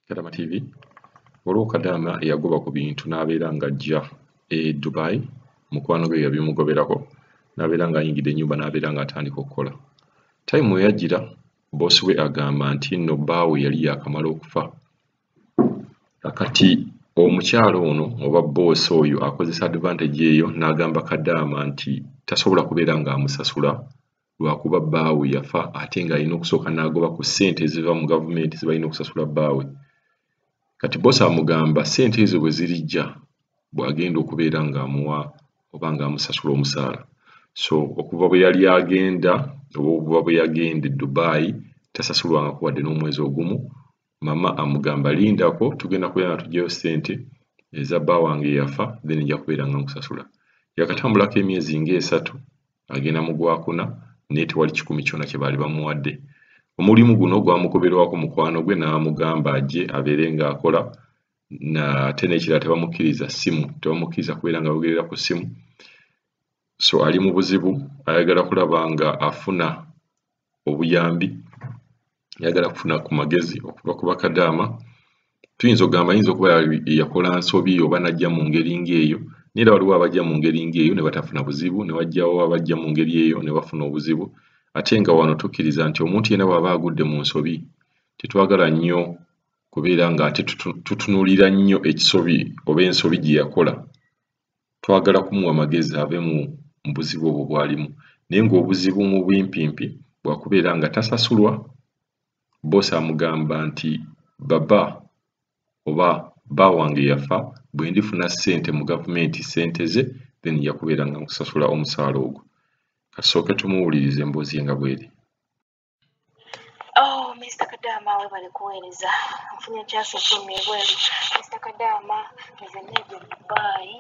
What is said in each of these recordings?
Kadama TV. Waliwo Kadama eyagoba ku bintu n'abeera ng'ajja e Dubai, mukwano gwe yabimugoberako n'abeera ng'ayingidde ennyumba n'abeera ng'atandika okukola. Time we yajjira, boss we agamba nti nno bbaawe yali yaakamala okufa. Kati omukyala ono oba boss oyo akozesa advantage eyo n'agamba Kadama nti tasobola kubeera ng'amusasula lwakuba bbaawe yafa, ate ng'alina okusooka n'agoba ku ssente eziva mu gavumenti ze balina okusasula bbaawe. Kati boss amugamba ssente ezo bwe zirijja bw'agenda okubeera ng'amuwa oba ng'amusasula omusaala. So okuva bwe yali agenda oba okuva bwe yagenda e Dubai tasasulwangako wadde n'omwezi ogumu. Mama amugamba lindako tugenda kubeera nga tuggyayo ssente eza bba wange eyafa, then nja kubeera nga nkusasula. Yakatambulako emyezi ng'esatu agenda mu gwakuna, naye tewali kikumi kyonna kye baali bamuwadde. Omulimu guno gwamugoberwako mukwano gwe n'amugamba ajje abeere ng'akola, ate n'ekirala tebamukkiriza ssimu, tebamukkiriza kubeera nga bayogerera ku ssimu. So ali mu buzibu, ayagala kulaba nga afuna obuyambi, ayagala kufuna ku magezi okuva ku bakadaama. Tuyinza okugamba ayinza okuba yakola nsobi oba n'ajja mu ngeri ng'eyo, naye era waliwo abajja mu ngeri ng'eyo ne batafuna buzibu, ne wajjawo abajja mu ngeri eyo ne bafuna obuzibu. Ate nga wano tukkiriza nti omuntu yenna bw'aba agudde mu nsobi tetwagala nnyo kubeera ng'ate tutunuulira nnyo ekisobi oba ensobi gye yakola. Twagala kumuwa magezi ave mu buzibu obwo bw'alimu, naye ng'obuzibu mu bumpimpi bwakubeera nga tasasulwa. Boss amugamba nti baba oba bba wange yafa, bwe ndifuna ssente mu gavumenti ssente ze, then nja kubeera nga nkusasula omusaala ogwo. Kasooke tumuwulirize emboozi ye nga bw'eri. Oh, Mr. Kadama webale kuweereza. Nfunye chance ofulumya ebweru. Mr. Kadama, nze neegye Dubai,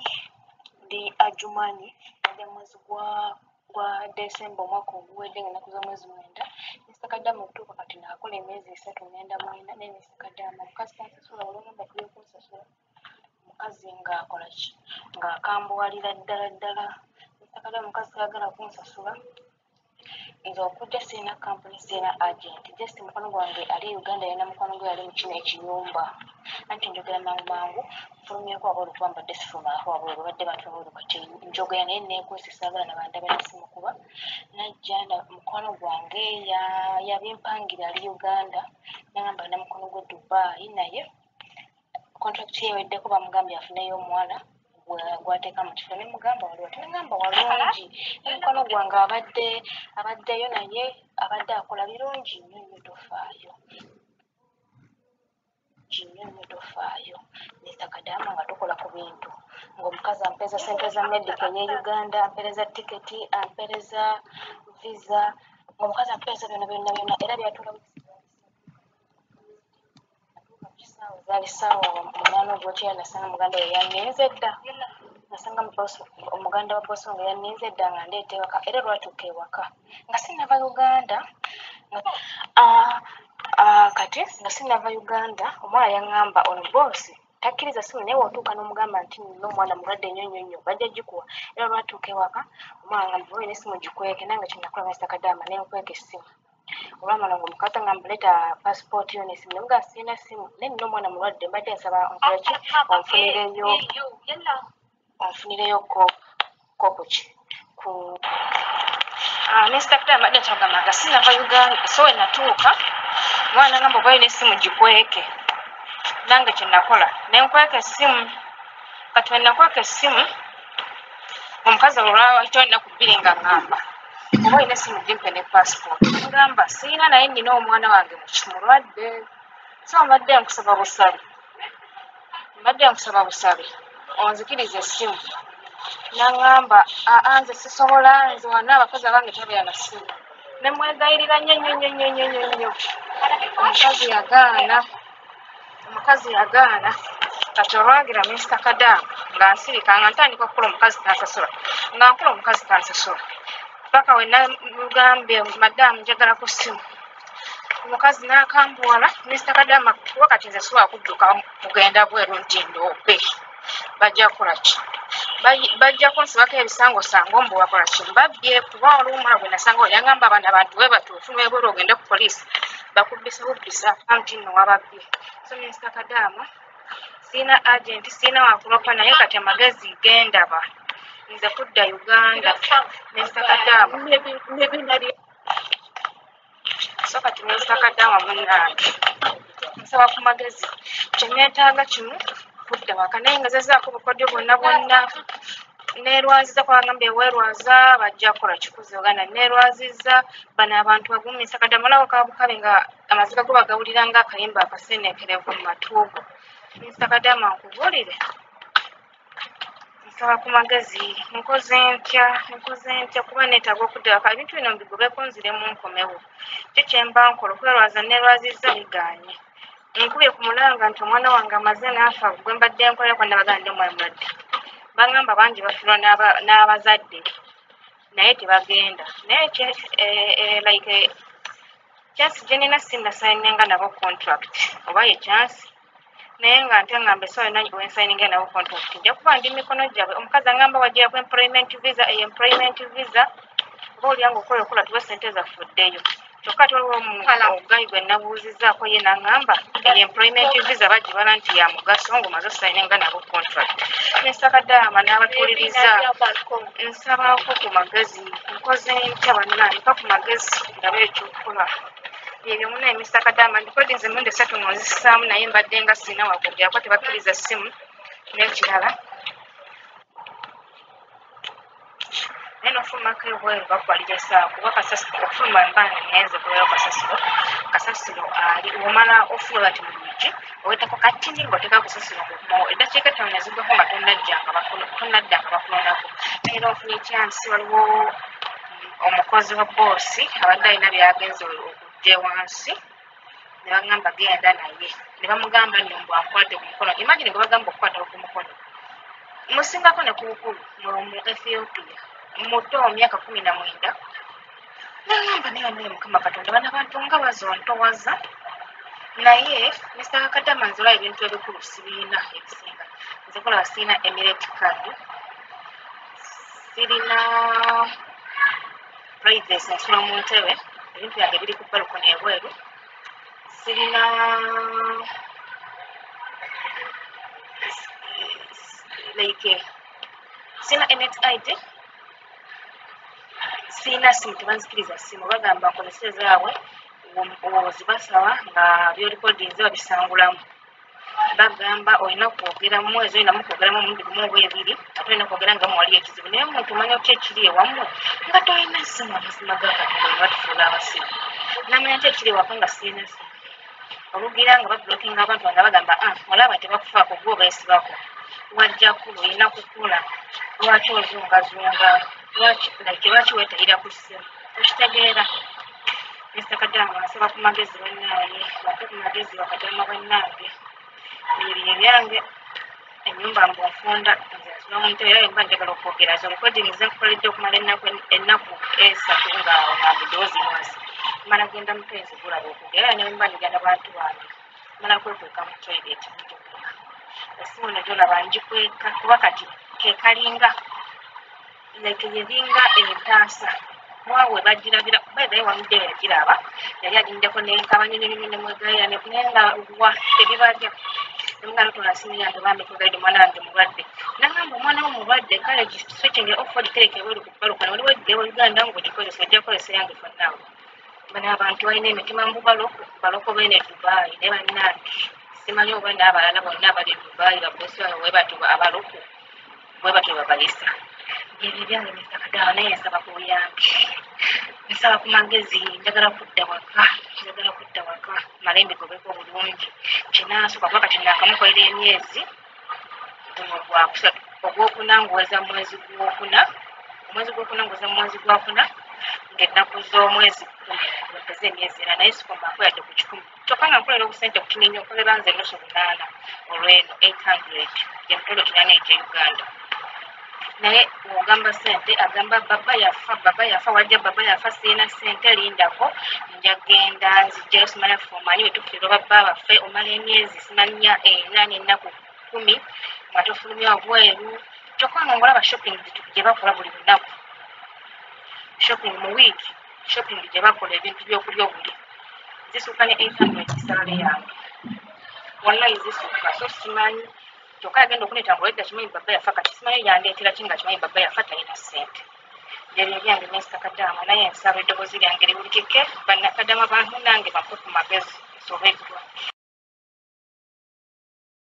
ndi Adjumani, ndi mwezi gwa December omwaka oguwedde ng'ennaku z'omwezi 9. Mr. Kadama okutuuka kati naakola emyezi 3 ngenda 9, naye Mr. Kadama omukazi tansasula, olw'ogamba kuli okunsasula. Omukazi ng'akola ki? Ng'akambuwalira ddala ddala. Mr. Kadama omukazi tayagala kunsasula. Nze okujja sirina kampuni, sirina agent, just mukwano gwange ali e Uganda yalina mukwano gwe yali mu kino ekiyumba. Anti njogera mangu mangu, nfulumyeko wabweru kuba mbadde sifulumangako wabweru, babadde bantu wabweru kati njogera naye neekwese saagala na bandabe na ssimu kuba. Najja mukwano gwange yabimpangira ali Uganda, n'angamba alina mukwano gwe Dubai, naye contract ye eweddeko bamugambye afuneyo omuwala gwateeka mu kifo. Ne mugamba waliwo ate ne ngamba walungi, ne mukwano gwange abaddeyo naye abadde akola birungi nnyo nnyo, tofaayo nnyo nnyo, tofaayo. Mr. Kadama nga tukola ku bintu ng'omukazi ampeereza ssente za medical ey'e Uganda, ampeereza tiketi, ampeereza visa, ng'omukazi ampeereza byonna byonna byonna, era byatuula zaali ssaawa 8 ogw'ekiro. Nasanga muganda we yanninze dda, nasanga omuganda wa boss wange yanninze dda nga ndeeta ewaka, era lwatuuka ewaka nga sinnava Uganda. Kati nga sinnava Uganda, omwana yaŋŋamba ono boss takkiriza ssimu, naye bw'otuuka n'omugamba nti nina omwana mulwadde nnyo nnyo nnyo bajja gikuwa. Era lwatuuka ewaka omwana ngamba oba olina essimu gikweke, nange kye nakola Mr. Kadama ne nkweka essimu. Olwamala ng'omukazi angamba leeta passport yo n'essimu, ne mugamba sirina ssimu naye nina omwana mulwadde, mbadde nsaba nkole ki, onfunireyo ko kuki ku Mr. Kadama mbadde nkyagamba nga sinnava Uganda. So we natuuka omwana ngamba oba olina essimu gikweke, nange kye nakola ne nkweka essimu. Kati we nakweka essimu omukazi olwayitawo ennaku 2 nga ŋŋamba oba olina essimu gimpe ne passport, ngamba sirina naye nnina omwana wange mulwadde, so mbadde nkusaba busabi, mbadde nkusaba busabi onzikirize essimu. N'aŋŋamba aa nze sisobola, nze wano abakozi abange tebabeera na ssimu. Ne mwegayirira nnyo nnyo nnyo nnyo nnyo nnyo nnyo, omukazi yagaana, omukazi yagaana. Kati olwagira Mr. Kadama nga nsirika nga ntandika okukola omukazi tansasula, nga nkola omukazi tansasula paka we namugambye madamu njagala ku ssimu, omukazi n'akambuwala. Mr. Kadama kuba kati nze sisobola kudduka kugenda bweru nti ndoope, bajja kukola ki, bajja kunsibako ebisangosango mbu bakola ki, mbabbye. Kuba waliwo omwana gwe nasangawo yangamba abaana abantu bwe bati ofuluma ebweru ogende ku poliisi Bakubbisa bubbisa nti nno wababbye. So Mr. Kadaama, sirina agent, sirina wakulopa, naye kati amagezi gendaba nze kudda Uganda. Mr. Kadaama, so kati Mr. Kadaama munnange, nsaba ku magezi. Kye neetaaga kimu, kudda waka, naye ngezezaako obukodyo bwonna bwonna. Neerwaziza, kubagambye weerwaza bajja kukola kikuzi Uganda. Neerwaziza bano abantu bagumu. Mr. Kadaama, olaba kabukabe nga amaziga go bagawulira nga akayimba akaseneekerevu mu matu go. Mr. Kadaama, nkubuulire, nsaba ku magezi. Nkoze ntya? Nkoze ntya? Kuba neetaaga okudda waka, ebintu bino mbigobeko, nziremu nkomewo. Ki kyemba nkola? Okwerwaza neerwazizza, bigaanye. Nkubye ku mulanga nti omwana wange amaze n'afa gwe mbadde nkolera, nabagaa ndi omwana mulwadde. Bagamba bangi bafiirwa n'abazadde naye tebagenda. Naye like chance gye nina, sinnasayininga nabo contract, oba ye chance, naye nga ntya ngamba essaawa yonna wensayininga nabo contract nja kuba ndi mikono gyabwe. Omukazi angamba wajja ku employment visa. Eyo employment visa oba olyanga okola okola tuwe sente zaffe oddeyo. Kyokka ate waliwo oguy gwe nabuuzizzaako, ye n'aŋŋamba eyo employment visa bagibala nti ya mugaso ng'omaze osayininga nabo contract. Mr. Kadaama n'abatuuliriza, nsabaako ku magezi. Nkoze ntya bannange? Mpa ku magezi ndabe ekyokukola. Byebyo munaye. Mr. Kadaama, ndikodinze emirundi esatu nga nzisaamu, naye mbadde nga sirina wakwogera kuba tebakkiriza ssimu. N'ekirala, naye n'ofulumako ebweru bakubalira essaawa, kuba kasasiro okufuluma mba ngenze kubeerawo kasasiro. Kasasiro ali omala ofuluma bati mu luggi owetako katini ng'oteekako kasasiro ng'okomawo, eddakiika 5 ne ziggwako nga tonnadda nga bakulondako. Naye era ofunye chance, waliwo omukozi wa boosi abadde alina by'agenze okujja wansi, ne bagamba genda naye, ne bamugamba nno mbu ankwate ku mukono. Imagine gwe bagamba okukwata ku mukono, musingako ne ku bukulu, mu Ethiopia, muto, myaka 19. Nagamba naye naye Mukama Katonda, bano abantu nga bazontowaza. Naye Mr. Kadaama, nze olaba ebintu ebikulu sibiina ebisinga. Nze kulaba sirina Emirate card, sirina privacy, nsula mu ntebe, ebintu byange biri ku balcony ebweru. Sirina like sirina Emirates ID, sirina simu, tebanzikiriza simu. Bagamba nkozese zaabwe, ozibasaba nga byolikodinze babisangulamu. Bagamba olina kwogera mu mwezi, olinamu kwogeramu omulundi gumu oba ebiri, ate olina kwogera nga muwali ekizibu. Naye omuntu omanya ki ekiri ewammwe nga tolina ssimu? Amazima ga Katonda, olina batufuula abasiru. Namanya nti ekiri ewaka nga sirina simu, olugira nga babulokinga abantu nga bagamba, ah, olaba tebakufaako, gwe obeesibako, wajja kulu olina kukula, lwaki ozungazunga, lwaki like lwaki weetayira ku ssimu? Okitegeera? Mr. Kadaama, nsaba ku magezi bannaaye, bate ku magezi bakadaama bannange. Ebyo byange, ennyumba mbu nfunda, nze nsula mu ntebe, era bwe mba njagala okwogera zo recording ze nkukoledde okumala ennaku 3 nga ngamba eddoboozi wansi, mala genda mu toilet gulaba okwogera. Era ne bwe mba njogera bantu bange, mala kwekweka mu toilet njogera. Essimu eno gyolaba ngikweka kuba kati ke kalinga like yeringa entaasa waawe bagirabira. By the way, wamudde yagiraba, yali aginyddeko nenkaba nnyo nnyo nnyo, nemwegayira naye nga wa tebibalya. Nemugamba tola simu yange bambi, kwegayidde, omwana wange mulwadde. Nagamba omwana wo mulwadde, kale switching off, ogitereke ebweru ku balcony, waliwo ejjewo Uganda ng'ogikozesa, ojja kukozesa yange for now. Bano abantu balina emitima mbu baloko baloko beene e Dubai. Naye bannange, simanyi oba n'abalala bonna abali e Dubai babosi baabwe bwe batyo, abaloko bwe batyo babayisa. Byebyo byange, Mr. Kadaama, naye nsaba ku buyambi, nsaba ku magezi. Njagala kudda waka, njagala kudda waka male mbigobeko bulungi. Kinaasooka kuba kati naakamukolera emyezi, guno gwakusatu, ogwokuna nguweza mwezi gwokuna, omwezi gwokuna nguweza mu mwezi gwakuna ng'ennaku z'omwezi 10 mpeze emyezi ena, naye sikomaako yadde ku kikumi. Kyokka nga nkolera obusente butini nnyo, nkolera nze nusu bunaana olw'eno, 800, gye 800 egy'e Uganda. Naye ogamba sente, agamba baba yafa, baba yafa, wajja baba yafa, sirina sente, lindako njagenda nzijjayo. Simanya ffe omanyi bwe tufiirwa babba baffe, omala emyezi simanya ena n'ennaku 10 nga tofulumya wabweru. Kyokka nga ngolaba shopping gye bakola buli lunaku, shopping mu week, shopping gye bakola ebintu by'okulya obuli. Zisukka ne 800 salary yange, wallahi zisukka. So simanyi, kyokka yagenda okundeeta ng'olwedda kimanyi baba yafa. Kati simanyi yandeetera ki nga kimanyi baba yafa, talina ssente. Byebyo ebyange, Mister Kadaama, naye nsaba eddoboozi lyange liwulikike, bannakadaama bantu nange bampe ku magezi nsobeddwa.